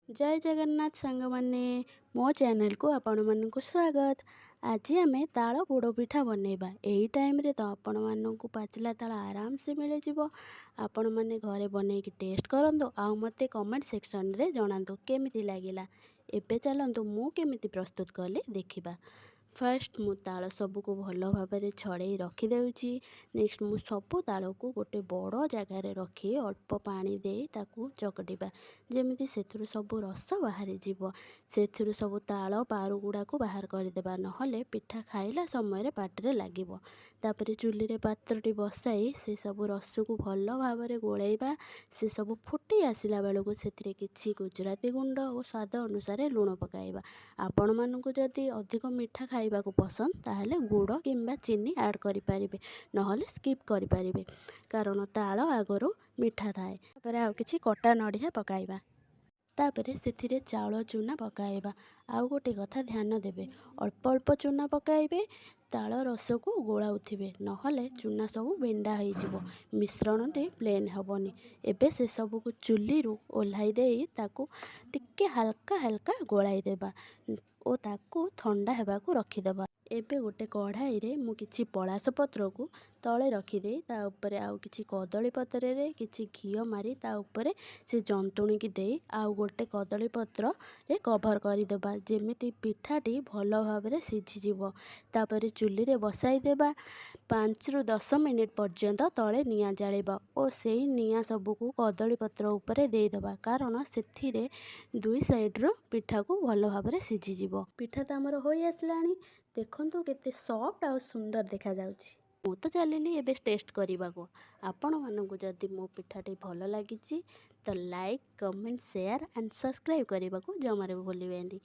ଜୟ ଜଗନ୍ନାଥ ସାଙ୍ଗମାନେ, ମୋ ଚ୍ୟାନେଲକୁ ଆପଣମାନଙ୍କୁ ସ୍ୱାଗତ। ଆଜି ଆମେ ତାଳ ପୋଡ଼ ପିଠା ବନେଇବା। ଏଇ ଟାଇମ୍ରେ ତ ଆପଣମାନଙ୍କୁ ପାଚିଲା ତାଳ ଆରାମସେ ମିଳିଯିବ। ଆପଣମାନେ ଘରେ ବନେଇକି ଟେଷ୍ଟ କରନ୍ତୁ ଆଉ ମୋତେ କମେଣ୍ଟ ସେକ୍ସନରେ ଜଣାନ୍ତୁ କେମିତି ଲାଗିଲା। ଏବେ ଚାଲନ୍ତୁ, ମୁଁ କେମିତି ପ୍ରସ୍ତୁତ କଲି ଦେଖିବା। ଫାର୍ଷ୍ଟ ମୁଁ ତାଳ ସବୁକୁ ଭଲ ଭାବରେ ଛଡ଼େଇ ରଖିଦେଉଛି। ନେକ୍ସଟ ମୁଁ ସବୁ ତାଳକୁ ଗୋଟେ ବଡ଼ ଜାଗାରେ ରଖି ଅଳ୍ପ ପାଣି ଦେଇ ତାକୁ ଚକଟିବା, ଯେମିତି ସେଥିରୁ ସବୁ ରସ ବାହାରିଯିବ। ସେଥିରୁ ସବୁ ତାଳ ପାରୁ ଗୁଡ଼ାକୁ ବାହାର କରିଦେବା, ନହେଲେ ପିଠା ଖାଇଲା ସମୟରେ ପାଟିରେ ଲାଗିବ। ତାପରେ ଚୁଲିରେ ପାତ୍ରଟି ବସାଇ ସେସବୁ ରସକୁ ଭଲ ଭାବରେ ଗୋଳେଇବା। ସେସବୁ ଫୁଟି ଆସିଲା ବେଳକୁ ସେଥିରେ କିଛି ଗୁଜୁରାତି ଗୁଣ୍ଡ ଓ ସ୍ୱାଦ ଅନୁସାରେ ଲୁଣ ପକାଇବା। ଆପଣମାନଙ୍କୁ ଯଦି ଅଧିକ ମିଠା ଖାଇବାକୁ ପସନ୍ଦ, ତାହେଲେ ଗୁଡ଼ କିମ୍ବା ଚିନି ଆଡ଼୍ କରିପାରିବେ, ନହେଲେ ସ୍କିପ୍ କରିପାରିବେ, କାରଣ ତାଳ ଆଗରୁ ମିଠା ଥାଏ। ତାପରେ ଆଉ କିଛି କଟା ନଡ଼ିଆ ପକାଇବା। ତାପରେ ସେଥିରେ ଚାଉଳ ଚୁନା ପକାଇବା। ଆଉ ଗୋଟେ କଥା ଧ୍ୟାନ ଦେବେ, ଅଳ୍ପ ଅଳ୍ପ ଚୁନା ପକାଇବେ, ତାଳ ରସକୁ ଗୋଳାଉଥିବେ, ନହେଲେ ଚୁନା ସବୁ ବିଣ୍ଡା ହେଇଯିବ, ମିଶ୍ରଣଟି ପ୍ଲେନ୍ ହେବନି। ଏବେ ସେସବୁକୁ ଚୁଲିରୁ ଓହ୍ଲାଇ ଦେଇ ତାକୁ ଟିକେ ହାଲକା ହାଲକା ଗୋଳାଇ ଦେବା ଓ ତାକୁ ଥଣ୍ଡା ହେବାକୁ ରଖିଦେବା। ଏବେ ଗୋଟେ କଢ଼ାଇରେ ମୁଁ କିଛି ପଳାସ ପତ୍ରକୁ ତଳେ ରଖିଦେଇ, ତା ଉପରେ ଆଉ କିଛି କଦଳୀ ପତ୍ରରେ କିଛି ଘିଅ ମାରି, ତା ଉପରେ ସେ ଜନ୍ତୁଣିକି ଦେଇ ଆଉ ଗୋଟେ କଦଳୀ ପତ୍ରରେ କଭର୍ କରିଦେବା, ଯେମିତି ପିଠାଟି ଭଲ ଭାବରେ ସିଝିଯିବ। ତାପରେ ଚୁଲିରେ ବସାଇ ଦେବା। 5ରୁ 10 ମିନିଟ୍ ପର୍ଯ୍ୟନ୍ତ ତଳେ ନିଆଁ ଜାଳିବା ଓ ସେଇ ନିଆଁ ସବୁକୁ କଦଳୀ ପତ୍ର ଉପରେ ଦେଇଦେବା, କାରଣ ସେଥିରେ ଦୁଇ ସାଇଡ଼ରୁ ପିଠାକୁ ଭଲ ଭାବରେ ସିଝିଯିବ। ପିଠା ତ ଆମର ହୋଇ ଆସିଲାଣି। ଦେଖନ୍ତୁ, କେତେ ସଫ୍ଟ ଆଉ ସୁନ୍ଦର ଦେଖାଯାଉଛି। ମୁଁ ତ ଚାଲିଲି ଏବେ ଟେଷ୍ଟ କରିବାକୁ। ଆପଣମାନଙ୍କୁ ଯଦି ମୋ ପିଠାଟି ଭଲ ଲାଗିଛି ତ like, comment, share and subscribe କରିବାକୁ ଜମାରୁ ଭୁଲିବେନି।